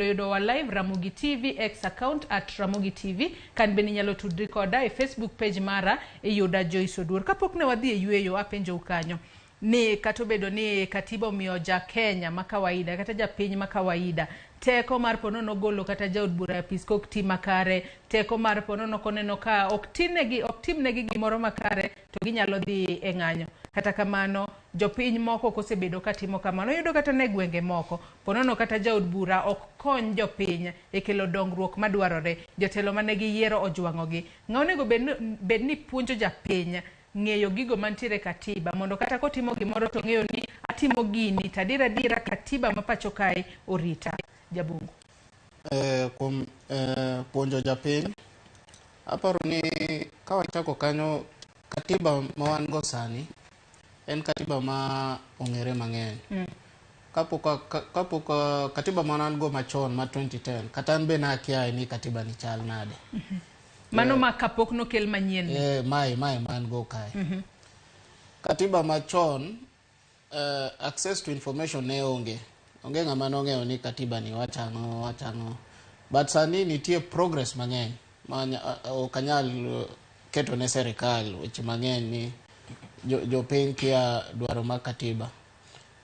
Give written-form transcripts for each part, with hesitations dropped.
Yudowa live Ramogi TV X account @RamogiTV. Kan bende inyalo tudri koda e Facebook page mara, iyuda Joyce Oduor. Kapok ne wadhi e yueyo, apenjou kanyo ni kata obedo ni katiba omiyo ja Kenya ma kawaida kata japiny ma kawaida teko mar ponono golo kata jaod bura e apis kok ti makare, teko mar ponono koneno ka ok tinegi, ok timnegi gimoro makare, to ginyalo dhi e ng'anyo. Kata kamano, jopiny moko ok osebedo ka timo kamano. Iyudo kata ne gwenge moko, ponono kata jaod bura ok kony jopiny e kelo dongruok madwarore. Jotelo mane giyiero ojwang'ogi. Ng'a onego bed ni puonjo japiny ng'eyo gigo mantiere e katiba mondo kata kotimo gimoro to ng'eyo ni atimo gini to adier adiera katiba ma pacho kae orita. Jabungu. Kuom puonjo japiny, aparo ni ka wachako kanyo, katiba ma wan go sani en katiba ma ong'ere mang'eny. Kapok katiba ma wan go machon ma 2010, kata an be nakiaye ni katiba ni chal nade. Mano ma kapok nokel manyien ni. Mae ma an go kae. Katiba machon, access to information ne onge. Onge ng'ama nong'eyo ni katiba ni wachang'o, wachang'o. But sani nitie progress mang'eny ma ok anyal keto ne serikal weche mang'eny ni jopiny kia dwaro mag katiba.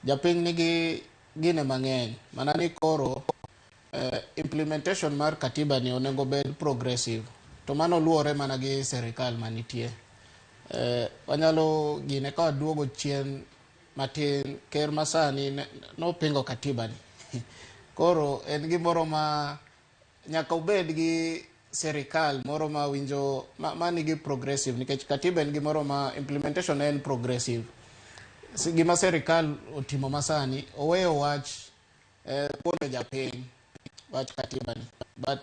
Japiny nigi gine mang'eny, mana ni koro implementation mar katiba ni onego bed progressive. To mano luwore mana gi serikal manitie. Wanyalo gine ka waduogo chien matin, ker masani nopingo katiba ni. Koro en gimoro ma nyaka obed gi serikal moro ma winjo ma nigi progressive, nikech katiba en gimoro ma implementation en progressive. Gima serikal otimo masani, oweyo wach puonjo japiny wach katiba ni. But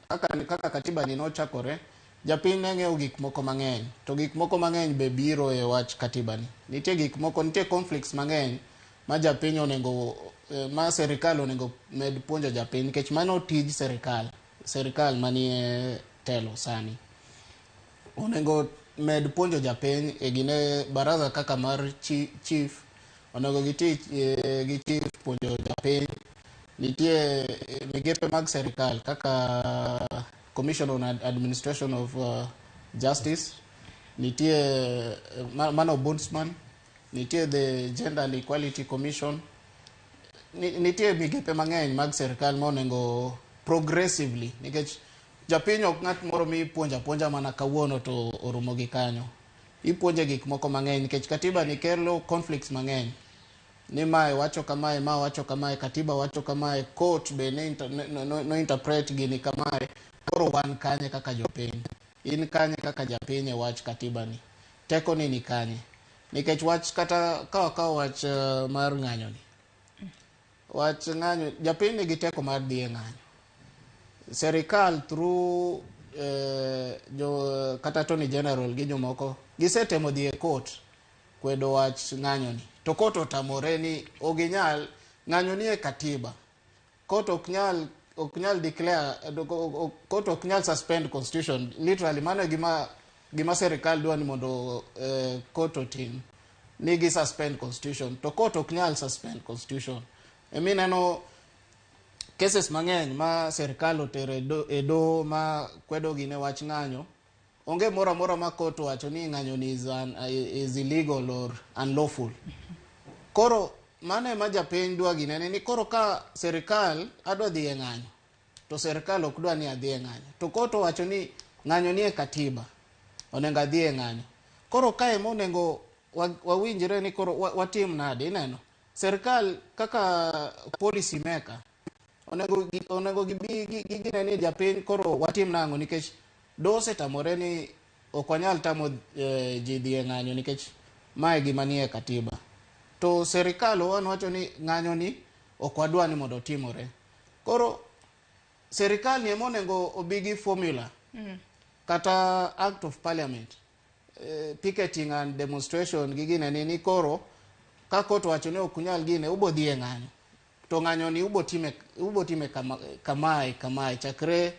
kaka katiba ni nochakore, japiny ne ng'eyo gik moko mang'eny, to gik moko mang'eny be biro e wach katiba ni. Nitie gik moko, nitie conflicts mang'eny ma japiny onego, ma serikal onego med puonjo japiny, nikech mano tij serikal. Serikal manie telo sani onego med puonjo japiny e gine baraza kaka mar chief, onego giti gi chief puonjo japiny. Nitie migepe mag serikal kaka Commission on Administration of Justice, nitie mano ombudsman, nitie the Gender and Equality Commission. Nitie migepe mang'eny mag serikal ma onego progressively, nikech japiny ok ng'at moro mipuonjo apuonja mana kawuono to orumo gi kanyo. Ipuonje gik moko mang'eny, nikech katiba ni kelo conflicts mang'eny. Ni mae wacho kamae, ma wacho kamae, katiba wacho kamae, court be ne no interpret gini kamae. Koro wan kanye kaka jopiny? In kanye kaka japiny e wach katiba ni? Teko ni ni kanye? Nikech wach kata ka wakawo wach mar ng'anyo ni. Wach ng'anyo, japiny nigi teko mar dhi e ng'anyo. Serikal through jo kata Attorney General gi jomoko gisetemo dhi e court kwedo wach ng'anyo ni. To court otamore ni ok ginyal, ng'anyo ni e katiba. Court ok nyal declare, court ok nyal suspend constitution. Literally mano e gima serikal dwa ni mondo court otim. Ni gi suspend constitution. To court ok nyal suspend constitution. Emineno cases mang'eny ma serikal otero e doho ma kwedo gine wach ng'anyo, onge moro amora ma court owacho ni ng'anyo ni is illegal or unlawful. Koro mano ema japiny dwa ginene ni koro ka serikal adwa dhi e ng'anyo, to serikal ok dwa ni adhi e ng'anyo. To court owacho ni ng'anyo ni e katiba, onego adhi e ng'anyo. Koro kae monego wawinjre ni koro watim nade, ineno? Serikal kaka policy maker onego gibi gine ni japiny koro watim nang'o, nikech doho osetamore ni ok wanyal tamo ji dhi e ng'anyo nikech mae gima nie katiba. To serikal owuon wacho ni ng'anyo ni ok wadwa ni mondo otimore. Koro serikal ni ema onego obi gi formula kata act of parliament, picketing and demonstration gi gine ni koro ka court owacho ni ok unyal gine, ubo dhi e ng'anyo. To ng'anyo ni ubo time kamae kamae chakre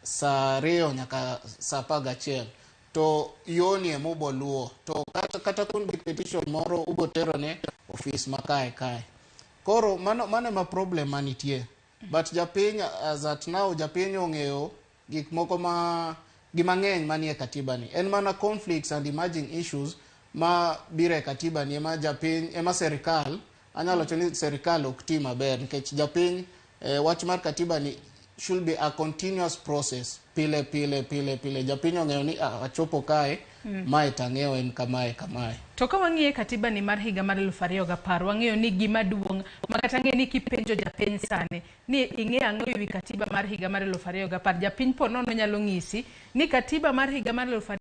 saa 2 nyaka saa 11, to yoni ema ubo luwo, to kata kun gi petition moro ubo tero ne ofis ma kae kae. Koro mano ema problem manitie. But japiny, as at now, japiny ong'eyo gik moko ma gimang'eny manie katiba ni. En mana conflicts and emerging issues ma biro e katiba ni ema japiny, ema serikal, anyalo wacho ni serikal ok ti maber nikech japiny, wach mar katiba ni should be a continuous process, pile pile pile pile japiny ong'eyo ni, ah, achopo kae, mae tang'eyo en kamae kamae. To ka wang'iye katiba ni mar higa mar 2010, wang'eyo ni gima duong' ma kata ng'e ni kipenjo japiny sani ni ing'e ang'o ewi katiba mar higa mar 2010, japiny po nono nyalo ng'isi ni katiba mar higa mar 2000